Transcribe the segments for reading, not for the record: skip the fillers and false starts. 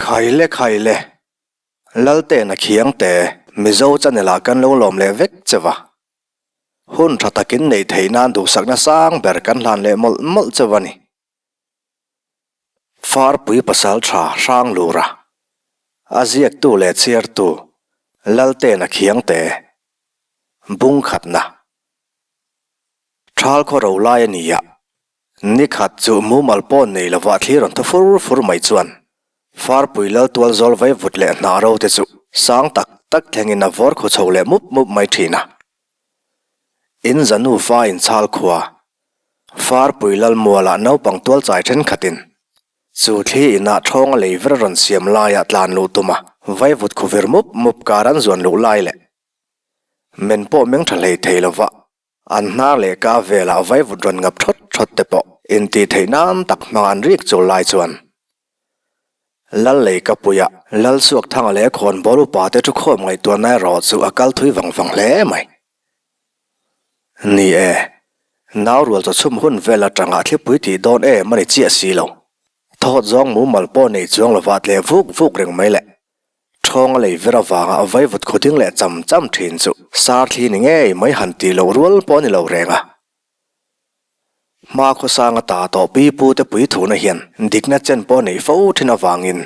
Khaile khaile, Laltena Khiangte, Mizo channel ah kan lo lawm leh vek che va. Hun tha takin neih theih nan duhsakna sang ber kan hlan leh mawlh mawlh che va ni. Farpui pasal tha hrang lura, a ziaktu leh chhiartu Laltena Khiangte, bung khatna. Thal khaw ro lai a ni a, Nikhat chu mumal pawn nei lova thlir rawn thaw fur fur mai chuan Farpui lal tual zawl vai vut leh hnah ro te chu sang tak tak thlengin a vawr khaw chho leh mup mup mai thin a. In za nufa in chhal khua Farpui lal mualah naupang tual chai thenkhatin chu thli inah thawnga lei ver rawn siam laiah tlan luh tuma vaivut khuvir mup mup kar an zuan luh lai leh men pawh meng tha hlei thei lova An hnar leh ka velah vaivut rawn ngap thawt thawt te pawh intih theih nan tak hmang an rik chul lai chuan Lal lei ka puia Lal Suak Thanga leh Khawnbawl upa te thu khawm ngaihtuahna erawh chu a kal thui vang vang hle mai. Ni e, nau rual chaw chhum hun vel atanga thlipui tih dawn em a ni chiah si lo. Thawt zawng mumal pawh nei chuang lovah tleh vuk vuk reng mai le. Ṭhawnga lei ver avanga a vaivut khaw ding leh cham cham ṭhin chu sar thli ni ngei mai han tih loh rual pawh a ni lo reng a. Hma khawsanga ta tawh pi pu te pui thuna hian dikna chen pawh neih fo ṭhin avangin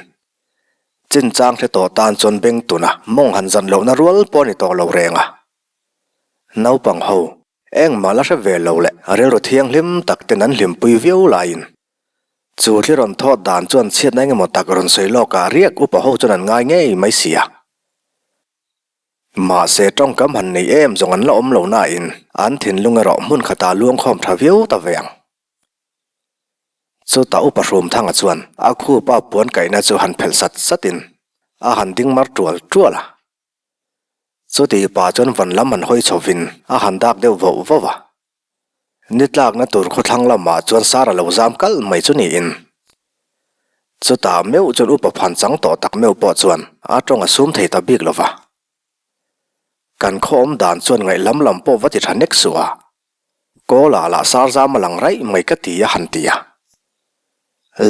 chinchang hre tawh tan chuan beng tuna mawng han zan lohna rual pawh a ni tawh lo reng a. Naupang ho engmah la hre ve lo leh rilru thianghlim tak ten an hlimpui viau laiin Chu thli rawn thawt dan chuan chhiatna engemaw tak rawn sawi lawk ah riak upa ho chuan an ngai ngei mai si a. Mahse tawngkam han nei em zawng an la awm lo nain an thinlung erawh hmun khatah luangkhawm tha viau ta ve ang. Chutah upa Hrumthanga chuan a khupa puan kaihna chu han phelh sat satin a han ding mar tual tual a. Chuti pah chuan van lam han hawi chhovin a han dak deuh voh voh a. Ni tlakna tur khawthlang lamah chuan Sara lo zam kalh mai chu niin. Chutah meuh chuan upa phan chang tawh tak meuh pawh chuan a tawng a sum thei ta bik lova. Kan khaw awm dan chuan ngaih lam lam pawh va ti tha nek suh a. Kawlah lah sar zam a lang raih mai ka ti a han ti a.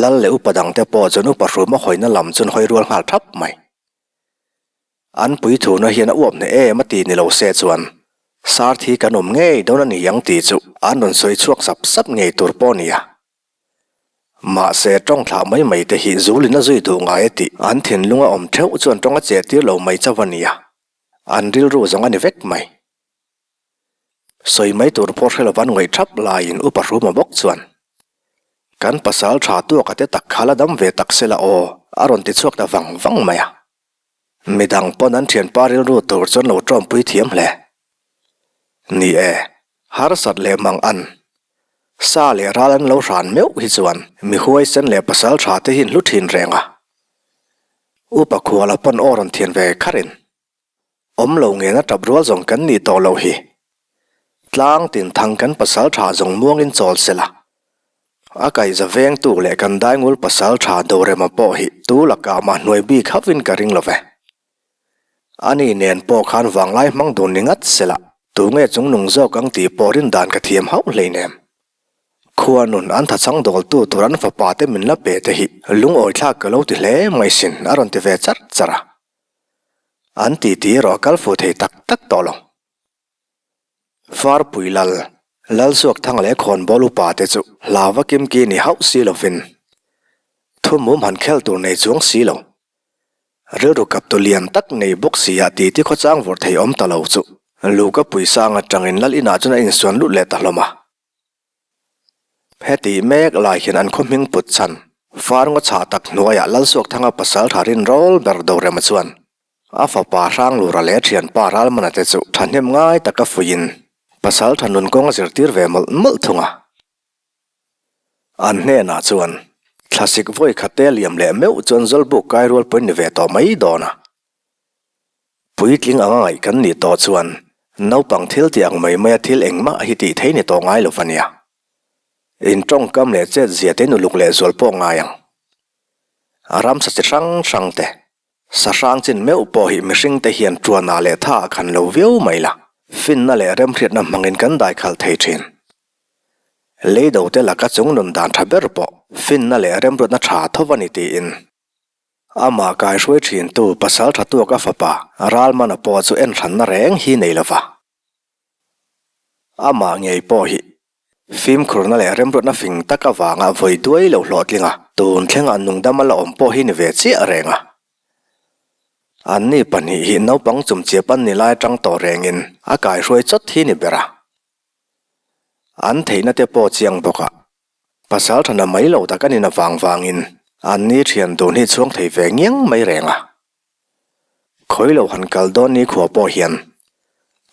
Lal leh upa dangte pawh chuan upa hruma hawina lam chuan hawi rual nghal thap mai. An puithuna hian a uap hneh em a ti ni lo se chuan sar thi kan awm ngei dawn a ni ang tih chu an rawn sawi chhuak sap sap ngei tur pawh a ni a. Mahse tawng thlah mai mai te hi zulin a zui duh ngai a tih an thinlung a awm theuh chuan tawng a che tir lo mai chauh a ni a, an rilru zawng a ni vek mai. Sawi mai tur pawh hre lova an ngaih thap laiin Upa Hruma bawk chuan, Kan pasal tha tuaka te tak kha la dam ve tak se la aw a rawn ti chhuak ta vang vang mai a. Midang pawn an thianpa rilru tur chuan lo tawmpui thiam hle. Ni e, harsat leh mang an. Sa leh ral an lo hran meuh hi chuan mi huaisen leh pasal tha te hi an hlu thin reng a. Upa Khuala pawn aw rawn thian ve kharin. Awm lo ngen a tap rual zawng kan nih tawh loh hi. Tlang tin thang kan pasal tha zawng muangin chawl se la. A kaihza vengtu leh kan daingul pasal tha Dorema pawh hi tu lakah mah hnuai bik hauhin ka ring lo ve. Ani nen pawh khan vanglai hmang dun ni ngat se la, tunge chungnung zawk ang tih pawh rin dan ka thiam hauh hleinem. Khua nun an thachang dawltu tur an fapa te min la pe te hi lungawi thlak ka lo ti hle mai sin a rawn ti ve char char a. An ti ti erawh a kal fu thei tak tak tawh lo. Farpui lal, Lalsuakthang leh Khawnbawl upa te chu hlauva kimki ni hauh si lovin thu mum han khel tur nei chuang si lo. Rilru kaptu lian tak nei bawk si ah ti ti khawchang vawrh thei awm ta lo chu Luka puisang atangin lal inah chuan a insuan lut leh ta hlawm a. Heti mek lai hian an khaw hming put chhan far ngaw chhah tak hnuaiah Lalsuakthanga pasal tha rinrawl ber Dorema chuan a fapa Hranglura leh a thianpa Ralmana te chu thahnem ngai taka fuiin pasal tha nun kawng a zirtir ve mawlh mawlh thung a. An hnenah chuan thlasik vawi khat te liam leh meuh chuan Zawlbuk kai rual pawhin ni ve tawh mai dawn a. Puitling anga ngaih kan nih tawh chuan naupang thil tih ang mai maia thil engmah hi tih thei ni tawh ngai lo va nia. In tawngkam leh chet zia te nuluk leh zual pawh ngai ang. A ramsa chi hrang hrang te, sa hrang chin meuh pawh hi mihring te hian tuanah leh tha ah khan lo viau mai la, finna leh remhriatna hmangin kan daikhalh thei thin. Leido te laka chung nun dan tha ber pawh finna leh remruatna tha tho va ni tiin. Amah kaihruai thintu pasal tha tuak a fapa Ralmana pawh chu en hranna reng hi nei lova. Amah ngei pawh hi fimkhurna leh remruatna fing tak avanga vawi duai lo hlawhtling a, tun thlengah nungdam a la awm pawh hi ni ve chiah reng a. Anni pahnih hi naupang chumchiap an ni lai atang tawh rengin a kaihruai chawt hi ni ber a. An theihna te pawh chiang bawk a. Pasal thana mai lo tak a nin avang vangin anni thian dun hi chhuang thei ve ngiang mai reng a. Khawi lo han kal dawn ni khua pawh hian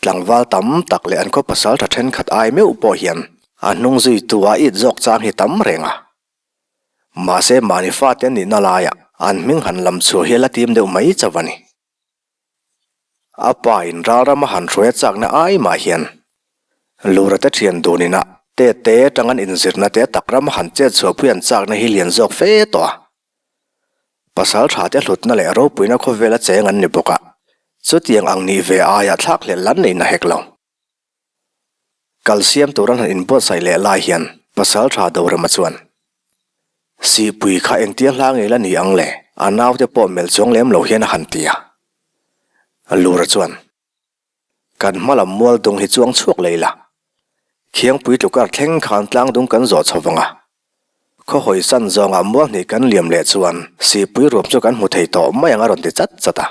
tlangval tam tak leh an khaw pasal tha thenkhat ai meuh pawh hian a hnung zuitu a it zawk chang hi tam reng a. Mahse mahni fate an nihna laiah an hming han lam chhuah hi a la tim deuh mai chauh a ni. A pa in ralram a han hruai a chakna ai mah hian Lura te thian dun ina te te atang an inzirna te tak ram a han chet chhuahpui an chakna hi lian zawk fe tawh a. Pasal tha te hlutna leh ropuina khawvela cheng an ni bawk a, chutiang ang nih ve aia thlak hlelh an neihna hek lo. Kal siam tur an han inbuatsaih leh lai hian Pasal tha Dorema chuan, Sihpui kha engtia hla ngei la ni ang le? A naute pawh melh chuang lem lo hian a han ti a. Lura chuan, Kan hma lam mual dung hi chuang chhuak lei la. Khiangpui tlukar thleng khan tlang dung kan zawh chho vang a. Khaw hawi san zawngah mual hnih kan liam leh chuan Sihpui ruam chu kan hmu thei tawh mai ang a rawn ti chat chat a.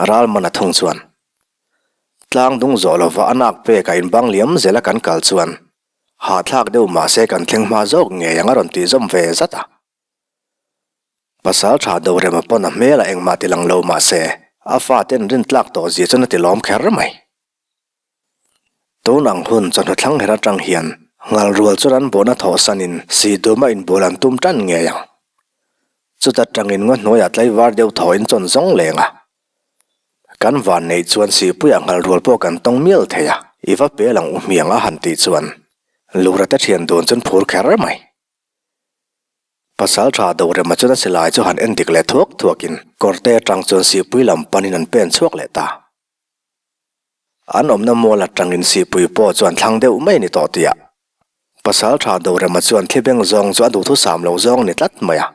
Ralman a thung chuan, Tlang dung zawh lova a nak pek a inbang liam zela kan kal chuan hahthlak deuh mahse kan thleng hma zawk ngei ang a rawn tih zawm ve zat a. Pasal tha Dorema pawn a hmel a engmah ti lang lo mahse a faten rintlak tawh zia chuan a ti lawm kher mai. Tun ang hun chawhnu thlang her atang hian ngal rual chuan an bawhna thawhsanin Sihduma inbual an tum tan ngei ang. Chuta tangin ngaw hnuaiah tlaivar deuh thaw in chawn zawng leng a. Kan van neih chuan Sihpuiah ngal rual pawh kan tawng mial thei a, i va pel ang u hmiang a han tih chuan Lura te thian dun chuan phur kher mai. Pasal tha Dorema chuan a silai chu han en dik leh thuak thuakin kawrte atang chuan Sihpui lam panin an pen chhuak leh ta. An awmna mual atangin Sihpui pawh chuan thlang deuh mai a ni tawh tih ah Pasal tha Dorema chuan thlibeng zawng chu a duhthusam lo zawng a ni tlat mai a.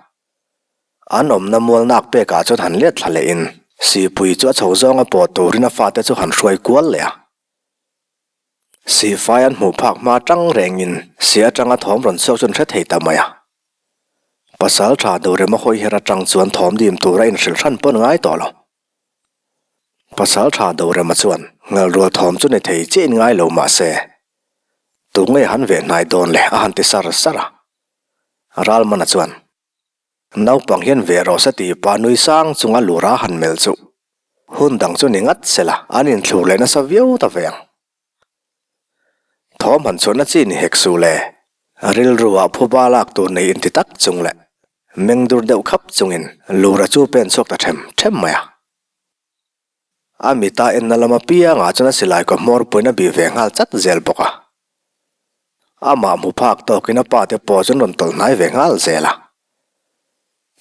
An awmna mual nak pekah chuan han let thla lehin Sihpui chu a chho zawnga pawh turin a fate chu han hruai kual leh a. Sihfai an hmuh phak hma tang rengin sih atanga thawm rawn chhuak chu an hre thei ta mai a. Pasal tha Dorema hawi her atang chuan thawm dim tura inhrilh hran pawn ngai tawh lo. Pasal tha Dorema chuan ngalrual thawm chu ni thei chiah in ngai lo mah se, tu nge han veh hnai dawn le a han ti sar sar a. Ralmana chuan, Naupang hian veh rawh se tih pa nui sang chunga lura han melh chu hun dang chu ni ngat se la, an inthlur leh nasa viau ta ve ang. Thawm han chhuahna chi ni hek suh le, rilru ah phuba lak tur nei inti tak chung leh meng dur deuh khap chungin lura chu pen chhuak ta them them mai a. A mita enna lam apiangah chuan a silai kaw hmawr puiin a bih ve nghal chat zel bawk a. Amah hmu phak tawkin a pa te pawh chuan rawn tawlh hnai ve nghal zel a.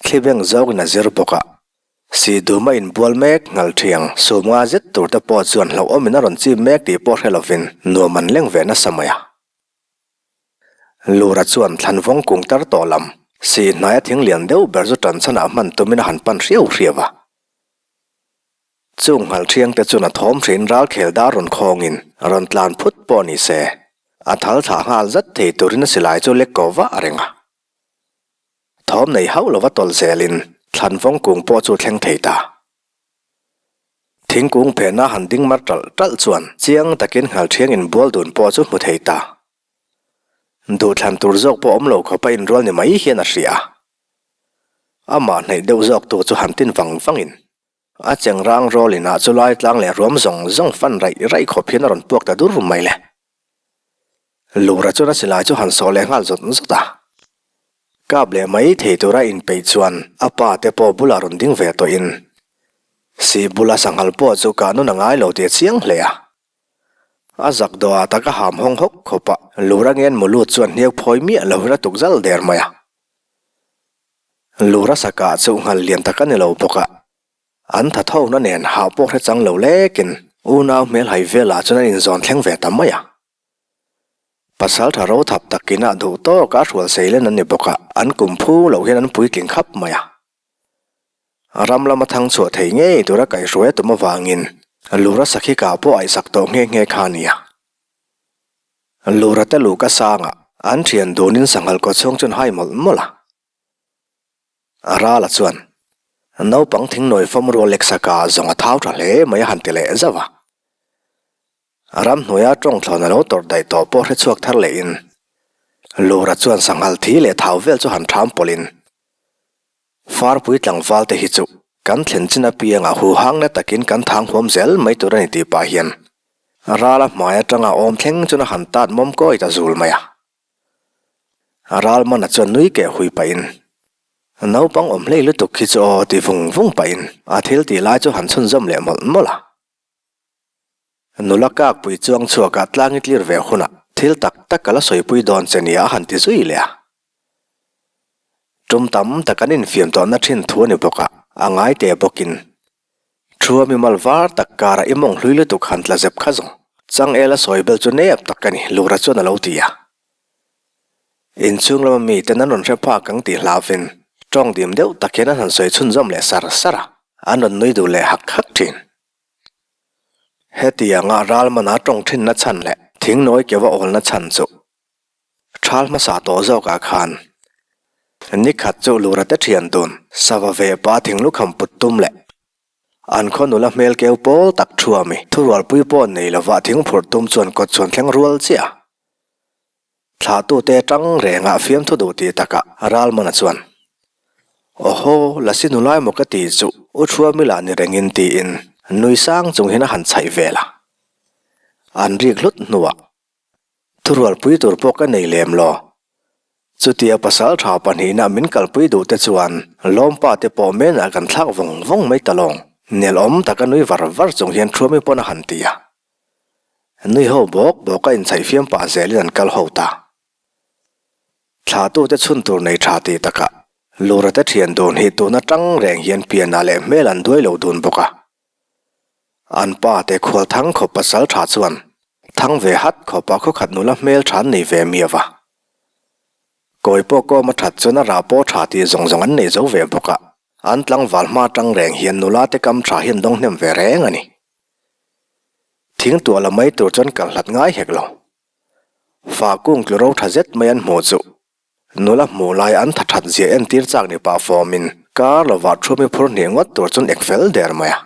Thlibeng zawkin a zir bawk a. Sihduma inbual mek nghal thiang sum nga zet tur te pawh chuan hlauhawmin a rawn chim mek tih pawh hre lovin nuam an leng ve nasa mai a. Lura chuan thlanvawng kung tar tawh lam si hnaia thing lian deuh ber chu tan chhanah hman tumin a han pan hriau hriau a. Chung nghal thiangte chuan a thawm hrein ral khel dar rawn khawngin rawn tlan phut pawh ni se, a thal thlah nghal zat thei turin a silai chu lek ko vah reng a. Thawm nei hauh lova tawlh zelin thlanvawng kung pawh chu thleng thei ta. Thingkung phehna han ding mar ṭalh ṭalh chuan chiang takin nghalṭhiang inbual dun pawh chu hmu thei ta. Duhthlan tur zawk pawh awm lo khawpa inrual ni mai hian a hria a. Amah hnaih deuh zawk tu chu han tin vang vangin a chengrang rawl inah chu lai tlang leh ruam zawng zawng fan raih raih khawp hian a rawn puak ta dur mai le. Lura chuan a silai chu han sawh leh nghal zawt zawt a. Kap leh mai thei tura inpeih chuan a pa te pawh bulah rawn ding ve tawhin si bula sanghal pawh chu kah nun a ngai lo tih a chiang hle a. A zak dawhah tak a ham hawng hawk khawp a, Lura ngen mu lut chuan hniak phawi miah lovin a tuk zal der mai a. Lura sakah chu nghal lian tak a ni lo bawk a, an tha thona nen hah pawh hre chang lo lekin unau hmel hai velah chuan an inzawn thleng ve ta mai a. Pasal tha ro thap takin a duh tawk a hrual sei len an ni bawk a, an kum phu loh hian an puitling khap mai a. Ram lama thang chhuah thei ngei tura kaihhruai a tum avangin Lura sakhi kah pawh aihsak tawh nghe nghe kha a nia. Lura te luhka sangah an thian dunin sanghal kaw chhung chuan hai mawlh mawlh a. Rala chuan, Naupang thingnawi fawm rual lek saka zawng a thau tha hle mai a han ti leh zauh a. Ramhnuaia tawngthlawn a lo tawrh daih tawh pawh hre chhuak thar lehin Lura chuan sanghal thi leh thau vel chu han ṭham pawlhin Farpui tlangval te hi chu kan thlen chin apiangah huhangna takin kan thang huam zel mai tur a ni tih pah hian Rala hmai atanga awm thleng chuan a han tat mawm kawi ta zul mai a. Ralmana chuan nui keh hui pahin naupang awm hlei lutuk hi chu aw ti vung vung pahin a thil tih lai chu han chhunzawm leh mawlh mawlh a. Nula kakpui chuang chhuakah tlang i tlir ve hunah thil tak tak ka la sawipui dawn che nia a han ti zui leh a. Tum tam tak an infiam tawhna thin thu a ni bawk a, a ngai teh bawkin thu a mimal var tak karah i mawng hlui lutuk han tla zep kha zawng. Changel a sawi bel chu nep tak a ni, Lura chuan a lo ti a. Inchhung lama miten an rawn hre phak ang tih hlauhin tawng dim deuh tak hian an han sawi chhunzawm leh sar sar a, an rawn nui duh leh hak hak thin. Hetianga ralmana tawng thinna chhan leh thingnawi keuh a awlna chhan chu thal hmasa tawh zawkah khan nikhat chu Lura te thian dun sava ve pa thinglukham put tum leh an khaw nula hmel keu pawl tak thuami thurualpui pawh nei lova thingphurh tum chuan kawt chhuan thleng rual chiah a. Thlahtute tang rengah fiamthu duh tih takah Ralmana chuan, Awhaw, Lasi nulai maw ka ti chu U Thuamila ni rengin tiin nui sang chung hian a han chhaih vel a. An rik hlut hnuah, Thurualpui tur pawh ka nei lem lo. Chutia pasal tha pahnihna min kalpui duh te chuan lawmpa te pawh menah kan thlak vawng vawng mai ta lawng, nelawm taka nui var var chung hian Thuami pawn a han ti a. Nui ho bawk bawk a inchhaih fiam pah zelin an kal ho ta. Thlahtute chhun tur nei tha tih takah Lura te thian dun hi tun atang reng hian pianah leh hmel an duai lo dun bawk a. An pa te khual thang khawp pasal tha chuan thang ve hat khawpa khawkhat nula hmel tha an nei ve miau a. Kawi pawh kawm a that chuan a rah pawh tha tih zawng zawng an nei zo ve bawk a. An tlangval hma atang reng hian nula te kam tha hi an dawng hnem ve reng a ni. Thing tuah la mai tur chuan kal hlat ngai hek lo. Fa kung tlu ro tha zet mai an hmuh chu. Nula hmuh lai an tha that zia entir chak ni pah fawmin kar lovah thu mi phur hnih ngawt tur chuan ek fel der mai a.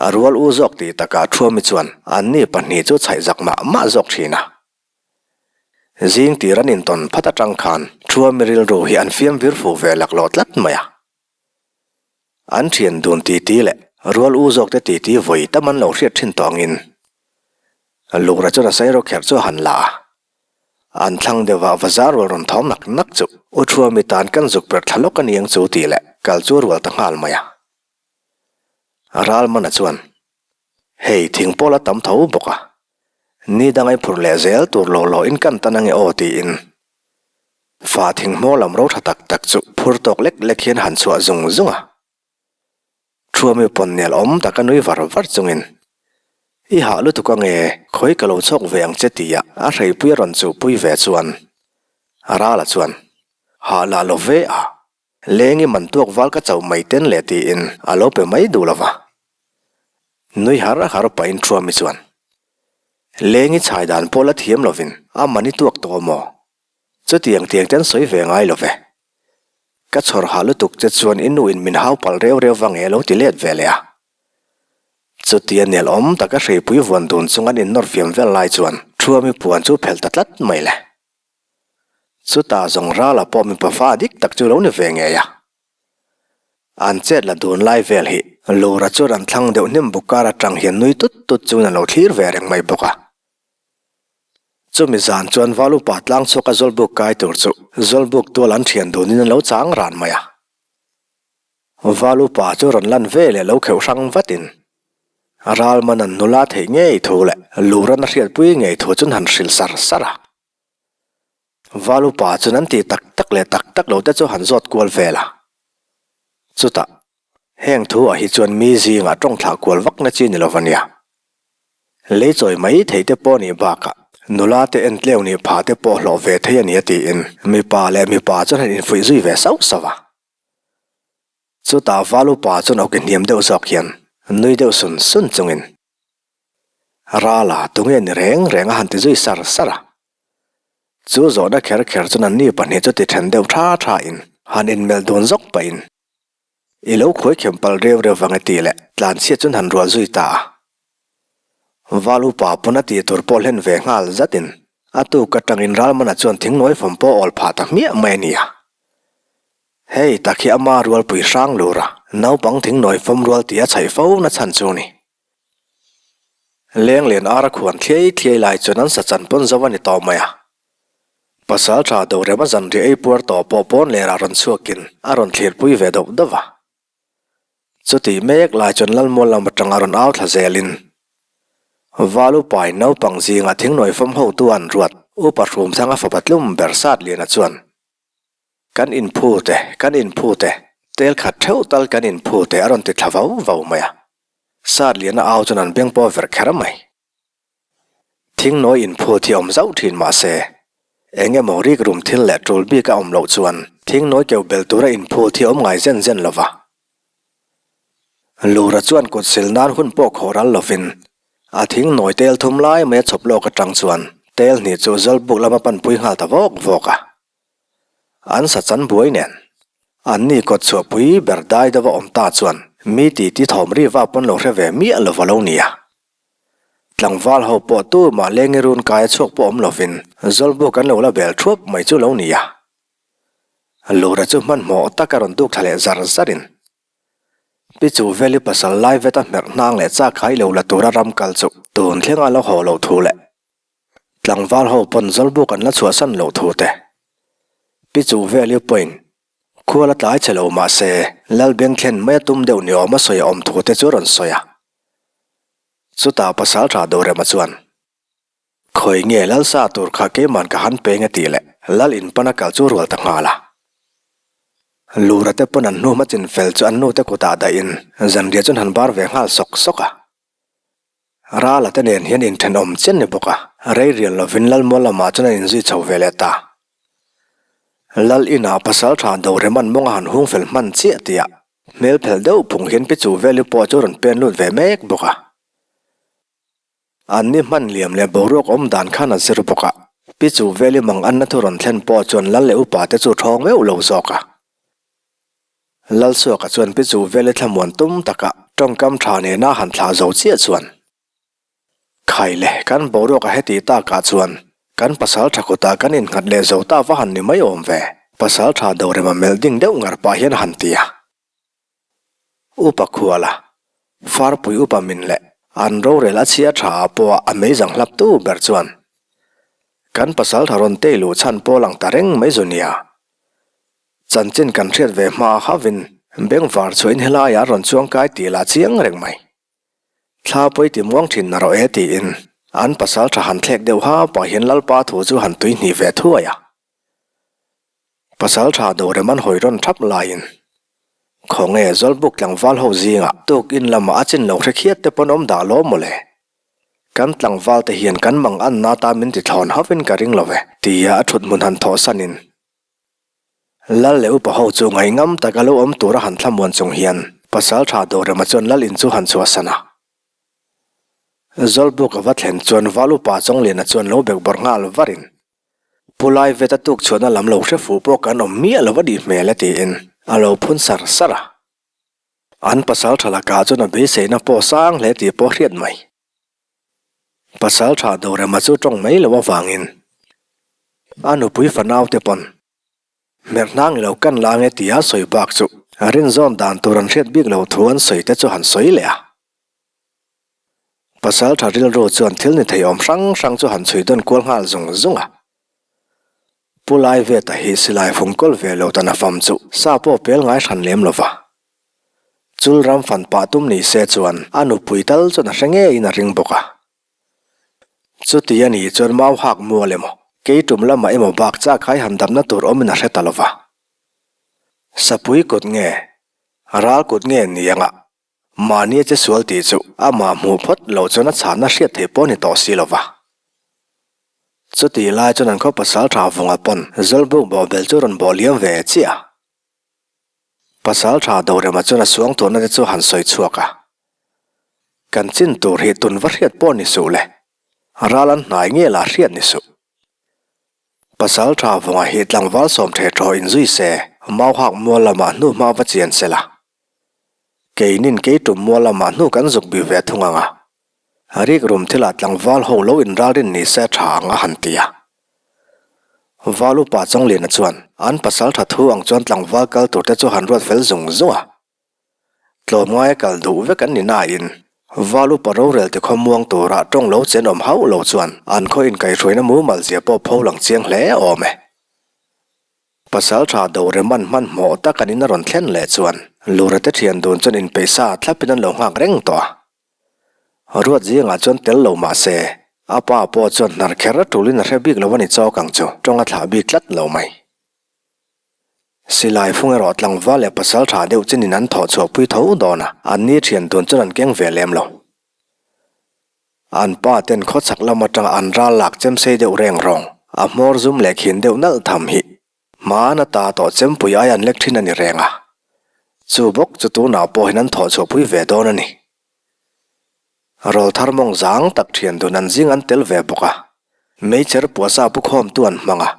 A rual u zawk tih takah Thuami chuan anni pahnih chu chhaih zak mah mah zawk thin a. Zing tir an intawn phat atang khan Thuami rilru hi an fiam vir fuh ve laklawh tlat mai a. An thian dun titi leh rual u zawk te titi vawi tam an lo hriat thin tawh angin Lura chuan a sairo kherh chu a han la a. An thlang deuh ah bazar rual rawn thawm nak nak chu U Thuami tan kan zuk per thla lawk a ni ang chu tih leh kal chu a rual ta nghal mai a. Ralmana chuan Hei thing pawh la tam tho bawk a, ni dang ei phurh leh zel tur lo lo in kan tan ange aw tiin fa thing hmawr lam ro tha tak tak chu phur tawk lek lek hian han chhuah zung zung a. Thuami pawn nel awm taka nui var var chungin I hah lutuk ange khawi ka lo chhawk ve ang che tia a hreipui a rawn chuhpui ve chuan Rala chuan Hah lah lo ve a. Leng i man tuak val ka chauh mai ten le tiin a lo pe mai duh lova. Nui har har pahin Thuami chuan, Leng i chhai dan pawh la thiam lovin a man i tuak tawh maw? Chutiang tiang ten sawi ve ngai lo ve. Ka chhawr hah lutuk che chuan i nu in min hau palh reu reu vang e lo ti let ve leh a. Chutia nel awm taka hreipui vuan dun chung an innawr fiam vel lai chuan Thuami puan chu phelh ta tlat mai le. Chutah zawng rala pawh mipa fa dik tak chu lo ni ve ngei a. An chet la dun lai vel hi Lura chuan an thlang deuh hnim buk kar atang hian nui tut tut chuan a lo thlir ve reng mai bawk a. Chumi zan chuan Val upa tlang chhuak a Zawlbuk kai tur chu Zawlbuk tual an thian dunin an lo chang ran mai a. Val upa chu rawn lan ve leh lo kheuh hrang vatin Ralman an nula theih ngei thu leh Lura'n a hriatpui ngei thu chuan han hrilh sar sar a. Val upa chuan an tih tak tak leh tak tak lo te chu han zawt kual vel a. Chutah, heng thu ah hi chuan mi zingah tawng thlah kual vak na chi ni lo va nia. Lei chawi mai thei te pawh nih bakah nula te en tleu nih phah te pawh hlawh ve thei a nia tiin mipa leh mipa chuan han infuih zui ve sauh sauh a. Chutah val upa chuan awki hniam deuh zawk hian nui deuh sun sun chungin, Rala, tunge ni reng reng a han ti zui sar sar a. Chu zawhna kher kher chuan anni pahnih chu ti then deuh tha tha in han inmelh dun zawk pahin, I lo khuai khem palh reu reu vang e tih leh tlanchhiat chuan han rual zui ta a. Val upa pawn a tih tur pawh hlen ve nghal zatin a tuk atangin Ralmana chuan thingnawi fawm pawh awl phah ta hmiah mai a nia. Hei tak hi ama rualpui hrang lur a, naupang thingnawi fawm rual tih a chhaih fo na chhan chu ni. Lenglen ara khuan thliai thliai lai chuan an sa chan pawn zo a ni tawh mai a. Pasal tha Dorema zanriah ei puar tawh pawh pawn lerah rawn chhuakin a rawn thlirpui ve doh doh a. Chutih mek lai chuan Lalmual lam atanga rawn au thla zelin Val upain naupang zingah thingnawi fawm hotu an ruat Upa Hrumthanga fapa tlum ber Satliana chuan Kan inphut e, kan inphut e, tel khat theuh tal kan inphut e a rawn ti thla vau vau mai a. Satliana au chuan an beng pawh a verh kher mai. Thingnawi inphut hi awm zauh thin mah se, eng emaw rikrum thil leh tul bik a awm loh chuan thingnawi keuh bel tura inphut hi awm ngai zen zen lo va. Lura chuan kut sil nan hun pawh khawh ral lovin a thingnawi tel thum lai mai a chhawp lawk atang chuan tel hnih chu Zawlbuk lama panpui nghal ta vawk vawk a. An sa chan buai nen an ni kawt chhuahpui ber dai deuh a awm ta chuan mi titi thawm ri va pawn lo hre ve miah lo va lo nia. Tlangval ho pawh tu mah lengi run kai a chhuak pawh awm lovin Zawlbuk an lo la bel thuap mai chu lo ni a. Lura chu hmanhmawh tak a rawn duk thla leh zar zarin Pi Chuveli pasal lai vet a hmerh hnang leh chak kha i lo la tura ram kal chu tun thlenga lo haw loh thu leh tlangval ho pawn Zawlbuk an la chhuahsan loh thu te Pi Chuveli pawhin Khual a tlai che lo mah se, Lalbeng thlen mai a tum deuh ni awm a sawi a awm thu te chu a rawn sawi a. Chutah pasal tha Dorema chuan, Khawi nge Lal sa tur kha keiman ka han peng e tih leh Lal in pana kal chu rual ta nghal a. Lura te pawn an hnu hma chin fel chu an nu te kutah daih in zanriah chuan han bar ve nghal sawk sawk a. Rala te nen hian inthenawm chian ni bawk a, rei rial lovin Lalmual lamah chuan an inzui chho ve leh ta. Lal inah pasal tha Doreman mawng a han hung fel hman chiah tih ah hmel phelh deuh phung hian Pi Chu Veli pawh chu rawn pen lut ve mek bawk a. An ni hman liam leh boruak awm dan khan a zir bawk a, Pi Chu Veli mang anna thu rawn thlen pawh chuan Lal leh upa te chu thawng meuh lo zawk a. Lalsuaka chuan Pi Chu Vele thlamuan tum taka tawngkam tha nena han thlah zo chiah chuan, Khai le, kan boruak a heti takah chuan kan pasal tha kutah kan innghat leh zo ta va han ni mai awm ve, pasal tha Dorema melh ding deuh ngar pah hian a han ti a. Upa Khuala, Farpui upa min leh an rorel a chhia tha ah pawh a meizang hlap tu ber chuan kan pasal tha rawn tei luh chhan pawl ang ta reng mai zu nia. Chanchin kan hriat ve hma havin bengvar chhuahin helaiah a rawn chuang kai tih lah chiang reng mai. Thla pawi ti muang thin na rawh e tiin an pasal tha han thlek deuh ha pah hian Lalpa thu chu han tui hnih ve thuai a. Pasal tha Dorem an hawi rawn thap laiin Khawnge Zawlbuk tlangval ho zingah tuk in lamah a chin lo hre khiat te pawn awm dah lawm mawle. Kan tlangval te hian kan mang anna ta min ti thlawn havin ka ring lo ve tia a thut hmun han thawh sanin Lal leh upa ho chu ngaihngam tak a lo awm tura han thlamuan chung hian pasal tha Dorema chuan Lal in chu han chhuahsan a. Zawlbuk a va thlen chuan Val upa Chawngliana chuan lo bek bawrh nghal varin, Pu Laivet a tuk chhuahna lam lo hre fuh pawh kan awm miah lo a nih hmel e tiin a lo phun sar sar a. An pasal tha lakah chuan a beiseina pawh sang hle tih pawh hriat mai. Pasal tha Dorema chu tawng mai lo avangin a nupui fanau te pawn hmerh hnang i lo kan la ange tia sawi bak chu rinzawn dan tur an hriat bik lo thu an sawi te chu han sawi leh a. Pasal tha rilru chuan thil ni thei awm hrang hrang chu han chhui dawn kual nghal zung zung a. Pu Laiveta hi silai fung kawl ve lo tan a fam chu sa pawh pel ngai hran lem lo va. Chul ram fan pah tum ni se chuan a nupui tal chuan a hre ngeiin a ring bawk a. Chuti a nih chuan mau hak mual emaw, kei tum lamah emaw bak chak khai han damna tur awmin a hre ta lo va. Sapui kut nge, ral kut nge ni anga mahni a che sual tih chu amah hmuh phawt loh chuan a chhanna hriat theih pawh a ni tawh si lo va. Chutih lai chuan an khaw pasal tha vunga pawn Zawlbuk bawhbel chu rawn bawh liam ve chiah a. Pasalṭha Dorema chuan a suangtuahna te chu han sawi chhuak a. Kan chin tur hi tun va hriat pawh ni suh le, ral an hnai nge lah hriat ni suh. Pasalṭha Vunga hi tlangval sawmṭhe ṭhaw inzui se, Mauhak mual lamah hnu hma va chian se la. Keinin keitum mual lamah hnu kan zuk bih ve thung ang a. Rikrum thilah tlangval ho lo inralrin ni se tha ang a han ti a. Val upa Chawngliana chuan an pasalṭha thu ang chuan tlangval kal tur te chu han ruat fel zung zung a. Tlawmngaia kal duh vek an ni nain Val upa rorel ti khaw muang tura tawng lo chen awm hauh lo chuan an khaw inkaihhruaina mumal zia pawh pho lang chiang hle awm e. Pasalṭha Doreman hmanhmawh tak an in a rawn thlen leh chuan Lura te ṭhian dun chuan inpeih sa thlapin an lo nghak reng tawh a. Ruat zingah chuan tel lo mah se, a pa pawh chuan hnar kher a ṭulin a hre bik lo a ni chawk ang chu, ṭawng a thlah bik tlat lo mai. Silai fung erawh tlangval leh pasalṭha deuh chinin an thawh chhuahpui tho dawn a, anni ṭhian dun chuan an keng ve lem lo. An pa ten khawchhak lam atanga an ral lak chem sei deuh reng rawng, a hmawr zum leh khin deuh nalh tham hi hmaan a ta tawh chempui ai an lek thin a ni reng a. Chu bawk chu tunah pawh hian an thawh chhuahpui ve dawn a ni. Rawlthar mawng zang tak thian dun an zing an tel ve bawk a, meichher puahsa pu khawmtu an hmang a.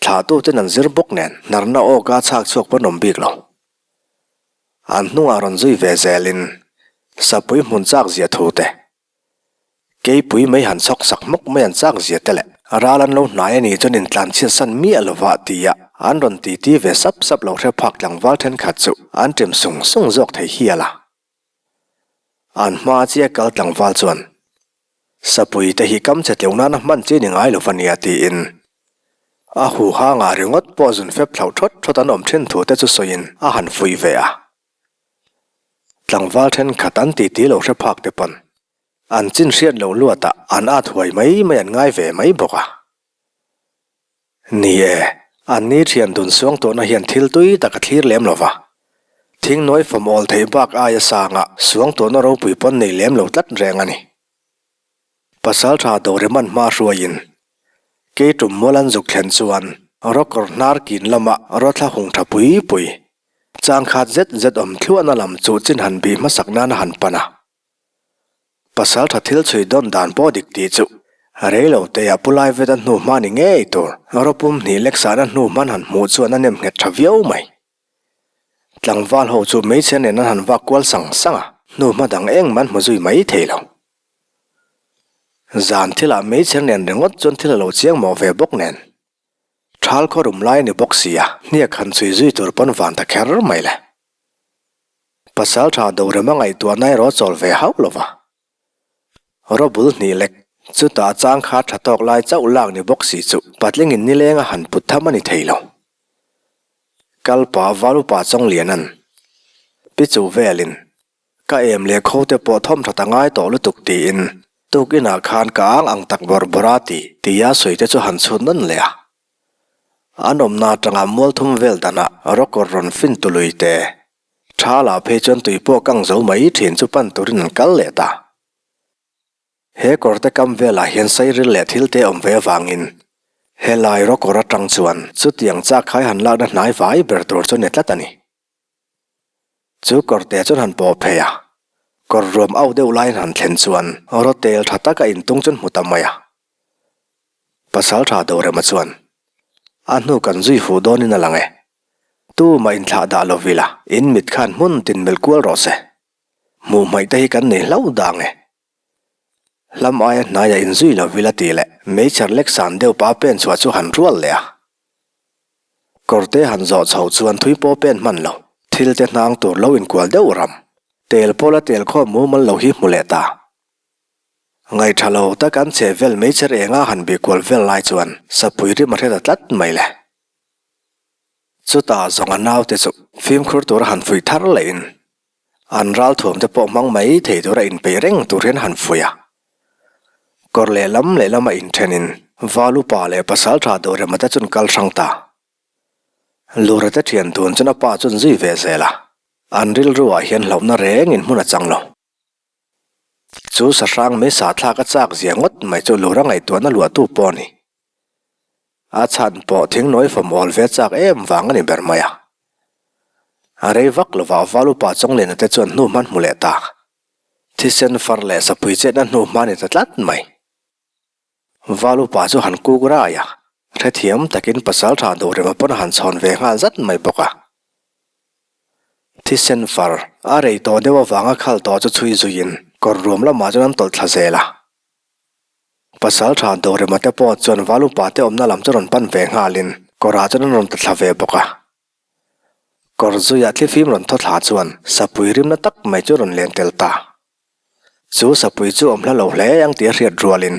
Thlahtuten an zir bawk nen hnarna awka chhak chhuak pawn awm bik lo. An hnungah rawn zui ve zelin sapui hmun chak zia thu te, keipui mei han chhawk sak hmawk mai an chak zia te leh ral an lo hnai a nih chuan intlan chhiat san miah lova tia an rawn titi ve sap sap lo hre phak tlangval thenkhat chu an ṭim sung sung zawk thei hial a. An hma chiah kal tlangval chuan Sapui te hi kam chhe tleuh nana hman chi ni ngai lo va nia tiin a huhangah ringawt pawh zun fep thlauh thawt thawt an awm thin thu te chu sawiin a han fuih ve a. Tlangval thenkhat an titi lo hre phak te pawn an chin hriat loh luatah an at huai mai mai an ngai ve mai bawk a. Ni e, an ni thian dun suang tawhna hian thil tui tak a thlir lem lo va. Thing nawi fawm awl theih bak aia sanga suang tawhna ropui pawn nei lem lo tlat reng a ni. Pasaltha Doreman hma hruaiin Keitum mual an zuk thlen chuan rawkawr hnar kin lama rawthla hung tha pui pui, changkhat zet zet awm thluahna lam chu chin han bih hmasak nana han pan a. Pasal tha thil chhui dawn dan pawh dik tih chu rei lo teiah pu lai vet a hnu hma ni ngei tur rawpum hnih lek sahna hnu hman han hmuh chuan a nem nghet tha viau mai. Tlangval ho chu hmeichhia nen an han vak kual sang sang a, hnu hma dang engmah an hmu zui mai thei lo. Zan thilah hmeichhia nen ringawt chuan thil a lo chiang mawh ve bawk nen. Thal khaw rum lai a ni bawk si a, hniak han chhui zui tur pawn van ta kher mai le. Pasal tha Dorema ngaihtuahna erawh chawl ve hauh lo va. Rawbul hnih lek, chutah chang kha tha tawk lai chauh lak ni bawk si chu patlingin nilenga han put tham a ni thei lo. Kalpa Valupa Chawngliana'n pi chu velin ka em leh kho te pawh thawm tha ta ngai tawh lutuk tiin tukinah khan ka ang ang tak bawrh bawrh a ti tia sawi te chu han chhut nawn leh a. An awmna atanga mualthum vel danah rawkawr rawn fin tului te, tha lah phei chuan tui pawh kang zo mai thin chu pan turin an kal leh ta. He kawrte kam velah hian sairil leh thil te awm ve avangin helai rawkawr atang chuan chutiang chak khai han lakna hnai vai ber tur chu ni tlat a ni. Chu kawrte chuan han pawh phei a, kawr ruam auh deuh laiin han thlen chuan rawtel tha taka intung chuan hmu ta mai a. Pasal tha Dorema chuan, A hnu kan zui fuh dawnin a lang e. Tumah inthlah dah lo vila, in mit khan hmun tin melh kual rawh se. Hmuh hmaih te hi kan nei hlauh dang e. Hlam aia hnaiah inzui lo vila tih leh meichher lek san deuh pa pen chhuah chu han rual leh a. Kawrte han zawh chho chuan thui pawh pen hman lo, thil te hnang tur lo inkual deuh ram. Tel pawla tel khawm mumal lo hi hmu leh ta. Ngaihṭha lo tak an chhe vel meichher enga han bih kual vel lai chuan sapui rim a hre ta tlat mai le. Chutah zawng a naute chu fimkhur tura han fuih thar lehin an ralthuam te pawh hmang mai thei tura inpeih reng tur hian han fuih a. Kawr lehlam lehlama inṭhenin Valupa leh Pasalṭha Dorema te chuan kal hrang ta. Lura te ṭhian dun chuan a pa chuan zui ve zel a, an rilruah hian hlauhna rengin hmun a chang lo. Chu sahrang mai sahthlak a chak zia ngawt mai chu lura ngaihtuahna luahtu pawh a ni. A chhan pawh thingnawi fawm awl ve chak em vang a ni ber mai a. A rei vak lovah val upa Chawngliana te chuan hnu hman hmu leh ta. Thisen far leh sapui chetna hnu hma ni ta tlat mai. Val upa chu han kuk rai a, hrethiam takin pasaltha Dorema pawn a han chhawn ve nghal zat mai bawk a. Thisen far a rei tawh deuh avanga khal tawh chu chhui zuiin kawr ruam lamah chuan an tawlh thla zel a. Pasaltha Dorema te pawh chuan val upa te awmna lam chu rawn pan ve nghalin kawrah chuan an rawn ta thla ve bawk a. Kawr zuiah thlifim rawn thaw thla chuan sapui rimna tak mai chu rawn len tel ta. Chu sapui chu awm hla lo hle ang tih a hriat rualin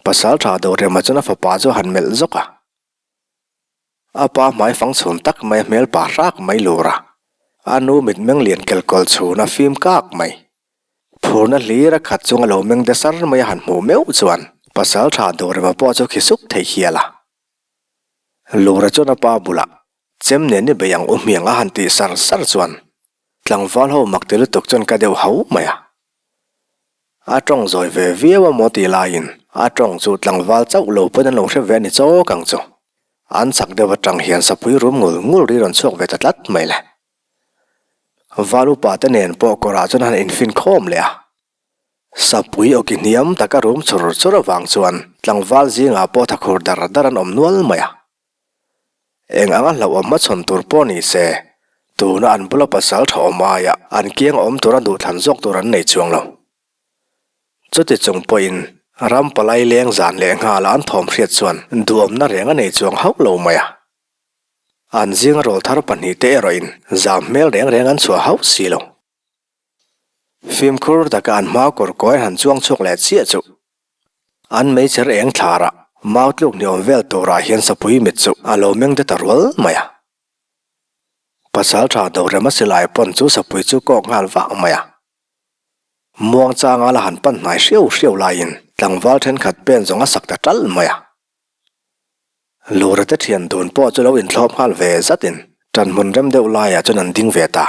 Pasaltha Dorema chuan a fapa chu a han melh zawk a. A pa hmai fang chhun tak mai a hmel pa hrak mai lur a, a nu mitmeng lian kelkawl chhun a fim kak mai. Phurna hlir a khat chunga lo meng de sar mai a han hmuh meuh chuan Pasaltha Dorema pawh chu khi suk thei hial a. Lura chuan a pa bulah Chem nen ni bei ang u hmiang a han tih sar sar chuan tlangval ho mak ti lutuk chuan ka deuh hau mai a. A tawng zawi ve viau a maw tih laiin a tawng chu tlangval chauh lo pawn an lo hre ve a ni chawk ang chu. An chak deuh atang hian sapui rum ngul ngul ri rawn chhuak ve ta tlat mai le. Val upa te nen pawh kawrah chuan han infin khawm leh a. Sapui awki hniam taka rum chur chur avang chuan tlangval zingah pawh thakhur dar dar an awm nual mai a. Eng anga hlauhawm hmachhawn tur pawh ni se, tuna an bula pasal tha awm aia an kiang awm tura duhthlan zawk tur an nei chuang lo. Chuti chung pawhin ram palai leng zan leh nghala an thawm hriat chuan duhawmna reng a nei chuang hauh lo mai a. An zinga rawlthar pahnihte erawhin zam hmel reng reng an chhuah hauh si lo. Fimkhur taka an hma kawr kawi han chuang chhuak leh chiah chu an meichher eng thlarah mau tluk ni awm vel turah hian sapui mit chu a lo meng de ta rual mai a. Pasaltha Dorema silai pawn chu sapui chu kawk nghal vah mai a. Muangchanga la han pan hnai hriau hriau laiin tlangval thenkhat pen zawng a sak ta ṭalh mai a. Lura te thian dun pawh chu lo inthlawp nghal ve zatin ṭanhmun rem deuh laiah chuan an ding ve ta.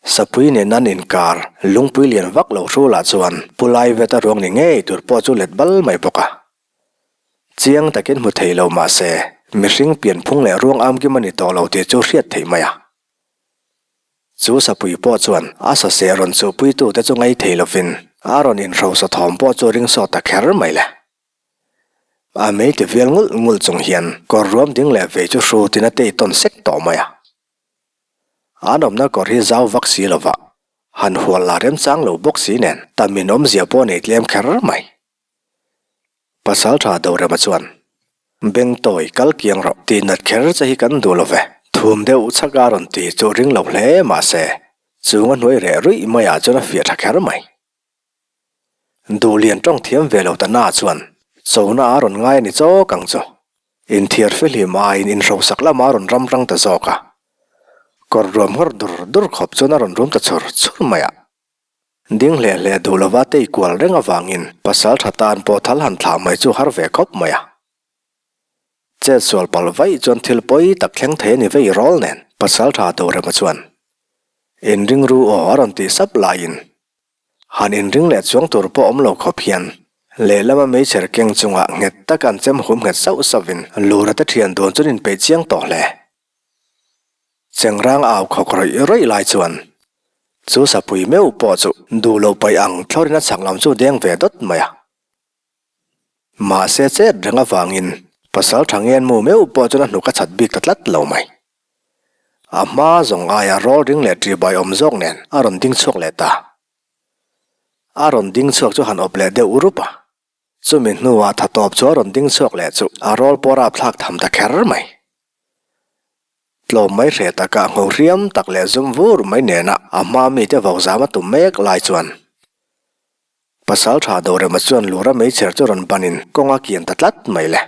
Sapui nen an inkar lungpui lian vak lo hrulah chuan Pu Laiveta ruang ni ngei tur pawh chu let bal mai bawk a. Chiang takin hmu thei lo mah se mihring pianphung leh ruang amkim a ni tawh lo tih chu hriat theih mai a. Chu sapui pawh chuan a saseh rawn chuhpuitute chu ngai thei lovin a rawn inhrosa thawm pawh chu ring sawt ta kher mai le. A mei ti vial ngulh ngulh chung hian kawr ruam ding leh vei chu hrutin a tei tawn sek tawh mai a. An awmna kawr hi zau vak si lova, han hual la remchang lo bawk si nen tamin awmzia pawh nei tlem kher mai. Pasaltha Dorema chuan, Bengtawi kal kiang rawh tih nat kher che hi kan duh lo ve, thum deuh chhak a rawn ti chu ring lo hle mahse, chung a hnuai reh ruih maiah chuan a fiah tha kher mai. Duhlian tawng thiam ve lo ta na chuan chona a rawn ngai a ni chawk ang chu. Inthiar fihlim aiin inhrosak lamah a rawn ram rang ta zawk a. Kawr ruam nghawr dur dur khawp chuan a rawn rum ta chur chur mai a. Ding hleh hleh duh lova tei kual reng avangin pasal tha tan pawh thal han thlah mai chu har ve khawp mai a. Chet sual palh vaih chuan thil pawi tak thleng thei a ni vei rawl nen pasal tha Dorema chuan inring ru aw a rawn tih sap laiin Han inring leh chuang tur pawh awm lo khawp hian lehlama meichher keng chungah nghet taka an chem hum nghet sauh sauhin Lura te thian dun chuan inpeih chiang tawh hle. Chengrang au khawk rawih rawih lai chuan chu sapui meuh pawh chu duh loh paih ang thlawrin a chhak lam chu deng ve dawt mai a. Mahse chet reng avangin pasal tha ngen mu meuh pawh chuan a hnuk a chhat bik ta tlat lo mai. A hma zawng aia rawl ring leh ṭibai awm zawk nen a rawn ding chhuak leh ta. A rawn ding chhuak chu han awp leh deuh rup a. Chumi hnuah tha tawp chu a rawn ding chhuak leh chu a rawl pawh rap thlak tham ta kher mai. Tlawm mai hreh takah ngho hriam tak leh zum vur mai nena a hma mite vau zam a tum mek lai chuan Pasal tha Dorema chuan lura meichher chu rawn banin kawng a kian ta tlat mai le.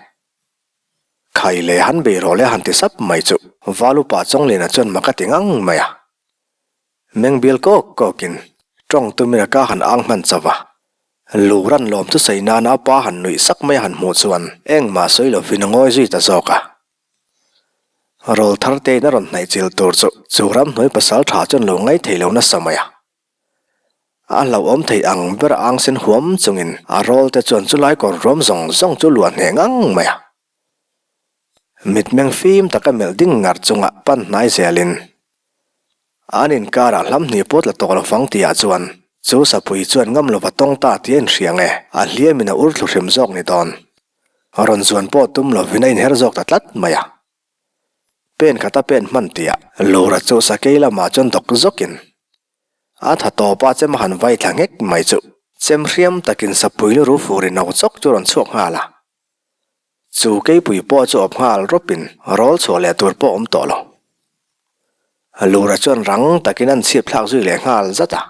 Khai leh han bei rawh le han ti sap mai chu Valupa Chawngliana chuan mak a ti ngang mai a. Meng bial kawk kawkin tawng tumin a ka han ang hman chauh a. Luran lawm chu sawi nana a pa han nuih sak mai a han hmuh chuan engmah sawi lovin a ngawi zui ta zawk a. Rawl thar tein a rawn hnaih chilh tur chu chu ramhnuai pasal tha chuan lo ngaih thei lo nasa mai a. A hlauhawm thei ang ber a ang sen huam chungin a rawl te chuan chulai kawr ruam zawng zawng chu luah hneh ngang mai a. Mitmeng fim taka melh ding ngar chunga pan hnai zelin. An inkarah hlam hnih pawt la tawk lo fang tihah chuan chu sapui chuan ngam lova tawng ta tih a inhria nge, a hliamin a ur thlu hrim zawk ni dawn. Rawn zuan pawh tum lovin a inher zawk ta tlat mai a. Pen khata pen hman tihah Lura chu sakei lamah chuan dawk zawkin a tha tawp a chem a han vai thla nghek mai chu chem hriam takin sapui lu ru fur in no chawk chu rawn chhuak nghal a. Chu keipui pawh chu awp nghal rawpin rawl chhuah leh tur pawh awm tawh lo. Lura chuan rang takin an chhip thlak zui leh nghal zat a.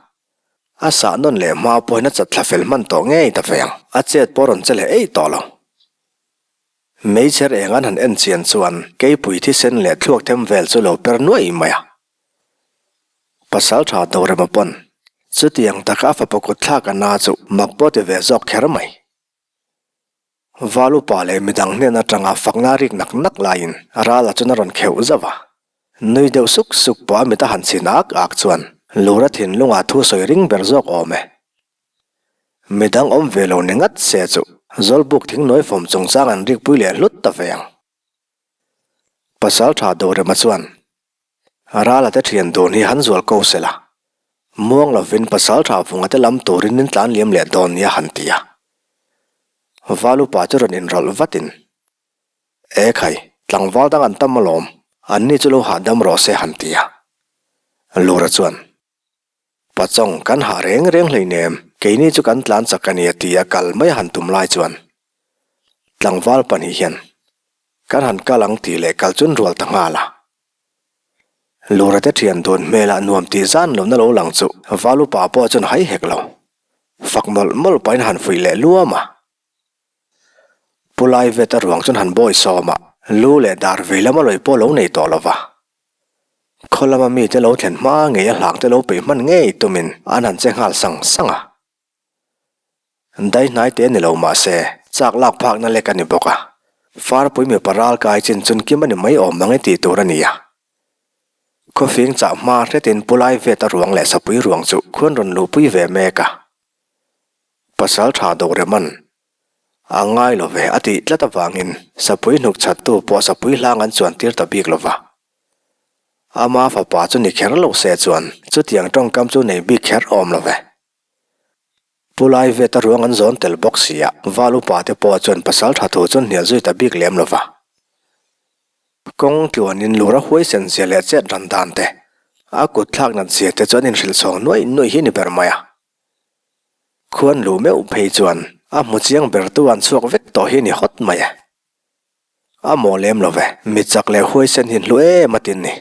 A sah nawn leh hma pawhin a chat thla fel hman tawh ngei ta ve ang. A chet pawh rawn che leh eih tawh lo. Meichher eng an han en chian chuan keipui thisen leh thluak them vel chu lo per nuaih mai a. Pasal tha Dorema pawn chutiang taka a fapa kut thlak a na chu mak pawh ti ve zawk kher mai. Val upa leh midang hnen atanga fakna rik nak nak laiin Rala chuan a rawn kheuh zauh a. Nui deuh suk suk pawh a mit a han chhin ak ak chuan Lura thinlungah thu sawi ring ber zawk awm e. Midang awm ve lo ni ngat se chu Zawlbuk thingnawi fawm chungchang an rikpui leh hlut ta ve ang. Pasal tha Dorema chuan Rala te thian dun hi han zual ko se la, muang lovin pasal tha vunga te lam turin min tlan liam leh dawn nia han ti a. Valupa chu rawn inrawlh vatin, E khai, tlangval dang an tam alawm, anni chu lo hahdam rawh se han ti a. Lura chuan. Pachawng kan hah reng reng hleinem, keini chu kan tlan chak a ni a ti a kal mai a han tum lai chuan tlangval pahnih hian kan han kal ang tih leh kal chun rual ta nghal a. Lura te thian dun hmelah nuam tih zan lohna lo lang chu val upa pawh chuan hai hek lo. Fak mawlh mawlh pahin han fuih leh luam a. Pu Laivet a ruang chuan han bawi sawm a, lu leh dar vei lama lawih pawh lo nei tawh lo va. Khaw lama mite lo thlen hma ngei a hlangte lo peih hman ngei tumin an han che nghal sang sang a. Dai hnai te ni lo mah se, chak lak phakna lek a ni bawk a. Farpui mipa ral kai chin chun kim a ni mai awm ang e tih tur a ni a. Khawfing chah hma hretin Pu Laivet a ruang leh sapui ruang chu khuan rawn luhpui ve mek a. Pasal tha Doreman a ngai lo ve a tih tlat avangin sapui hnuk chhattu pawh sapui hlang an chuan tir ta bik lo va. Ama fapa chu ni kher lo se chuan chutiang tawngkam chu nei bik kher awm lo ve. Pu Laiveta ruang an zawn tel bawk si a, Val upa te pawh chuan pasal tha thu chu hnial zui ta bik lem lo va. Kawng tluanin lura huaisen zia leh chet ran dan te, a kut thlak nat zia te chu an inhrilh chhawng nuaih nuaih hi ni ber mai a. Khuan luh meuh phei chuan a hmu chiang ber tu an chhuak vek tawh hi ni hawt mai e. A maw lem lo ve, mi chak leh huaisen hi hlu em a tin ni.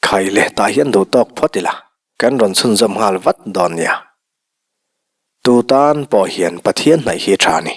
Khai leh tah hian duh tawk phawt ila, kan rawn chhunzawm nghal vat dawn nia. Tu tan pawh hian Pathian hnaih hi tha ni.